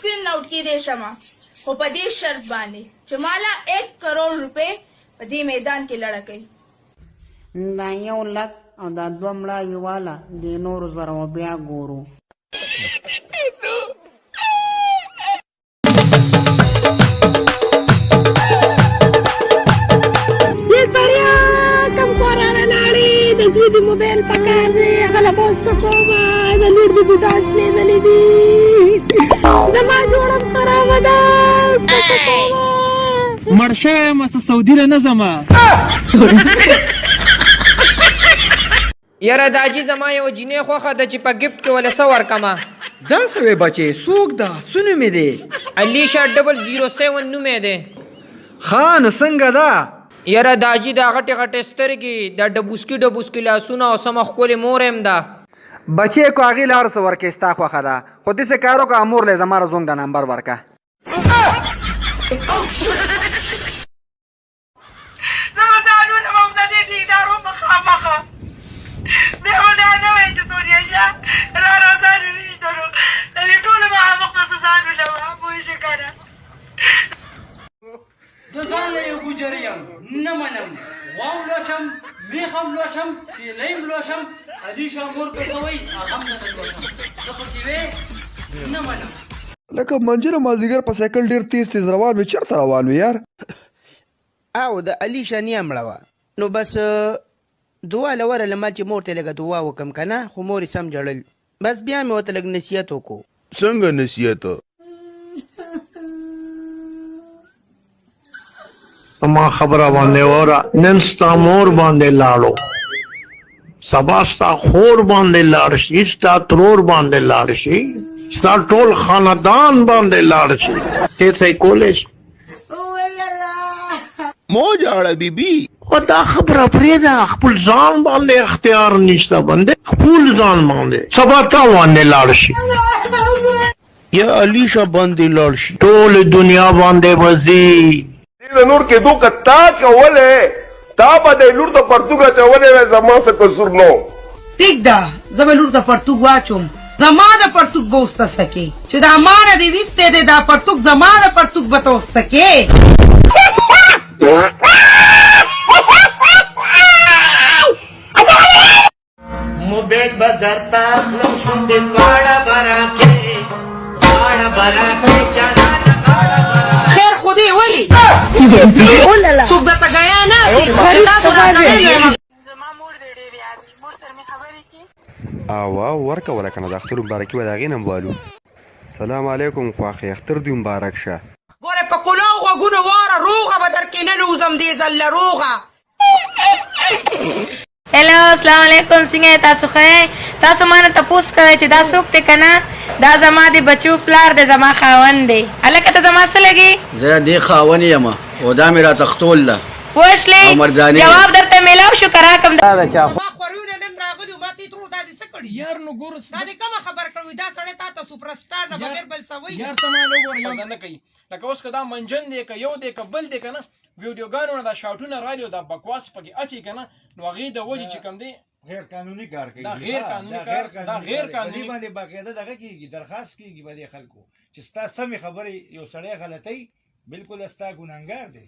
سکرین نه اوټ کېدی شم، خو په دې شرط باندې چې مالا 1 کروڑ روپۍ په دې میدان کې لړه کوي. دا 1 لک او دا 2 مړاوي واله، دې نورو سره به بیا ګورو. سړیا کم خورانه لاړې، د زوی د موبایل پکار دی، هغه له به اوس څه کوم؟ د لور د بوټان شلېدلي دي، زما جوړه هم خرابه ده، اوس به څه کوم؟ مړ شوی یم، څه سعودي له نه ځم. یاره داجي زما یوه جینۍ خوښه ده چې په ګفټ کې وله څه ورکمه. دا څه وې بچې، څوک ده، څه نوم یې دی؟ علیشا 007 نوم یې دی. ښه نو څنګه ده؟ یاره داجي دا غټې غټې سترګې، دا ډبوسکي ډبوسکي لاسونه او سمه ښکلې مور هم ده. بچې که هغې له هر څه ورکې ستا خوښه ده، خو داسې کار وکړه مور له یې زما د زوم د نمبر ورکه. زه به ځان ولوم د دې ادارو مخامخه، بیا به دا نه وایي چې سونیا شه را را ځان وویشته، نو د دې ټولو مخامخ به زه ځان ولوم، پوه شوې که نه؟ زه ځان له یو ګوجر یم، نه منم، غوا هم لوشم، میخ هم لوشم، چیلۍ هم لوشم، علي شاه مور که څه وایي هغه هم نه لوشم، څه پکې وې نه منم. لکه منجنه مازیګر په سایکل ډیر تیز تیز روان وي، چرته روان وي یار؟ او د علي شاه نیا مړه وه، نو بس دعا له ورغله ما چې مور ته لږه دعا وکم که نه، خو مور یې سم ژړل، بس بیا مې ورته لږ نصیحت وکړو. څنګه نصیحت؟ ما خبره باندې وره، نن ستا مور باندې لاړو، سبا ستا خور باندې لاړ شي، ستا ترور باندې لاړ شي، ستا ټول خاندان باندې لاړ شي، ته څه کولی شي؟ مو جاړه بیبي. خو دا خبره پرېږده، خپل ځان باندې اختیار نشته، باندې خپل ځان باندې سبا تا باندې لاړ شي یا علیشا باندې لاړ شي، ټول دنیا باندې وځي. د نور کېدو که تا کولی، تا به د لور ته پرتوګ اچولی وای، زما څه قصور نه و. ټیک ده، زه به لور ته پرتوګ واچوم، زما د پرتوګ به اوس ته څه کې چې دا ما نه دې ویستی دی دا پرتوګ، زما د پرتوګ به ته اوس څه کې؟ موبایل به درته اخلم، شونډې دواړه به راکې، دواړه به راکې جانانه. خیر خو دی، ولې څوک درته ګیا نه چې تاسو راکوئ؟ زما مور دې ډېر یاد وي، مور سره مې خبرې کې. او ورکوله که نه، د اختر مبارکي به د هغې نه هم والو. سلام علیکم خواښې، اختر دې مبارک شه. ګوره په کلاو غوږونو واره، روغه به درکې ننوځم دې ځل له روغه. هلو السلام علیکم، څنګه یې تاسو؟ ښه یې؟ تاسو ما نه تپوس کوئ چې دا څوک دی که نه؟ دا زما د بچو پلار دی، زما خاوند دی. هلکه ته زما څه لګې؟ زه دې خاوند یم او دا مې راتښتول ده. پوه شلې؟ او مردانې. جواب درته میلاو شو که راکم؟ زما خوریونه نن راغلي وو، ما ته یې ترور دا دې څه کړي؟ یار نو ګوره دا دې کومه خبر کړې؟ وي دا سړی تا ته سوپرسټار نه بغیر بل څه وایي؟ یار ته ما له وګوره، یو نه کوي لکه اوس که دا منجن دی که یو دی که بل دی که نه، ویډیوګانو نه دا شاټونه رالي او دا بکواس پکې اچي که نه، نو هغې د وجې چې کوم دی غیر قانوني کار کوي. دا غیر قانوني کار، دا غیر قانوني باندې باقاعده دغه کیږي، درخواست کیږي به دې خلکو چې ستا سمې خبرې یو سړی غلطي، بالکل ستا ګناهګار دی.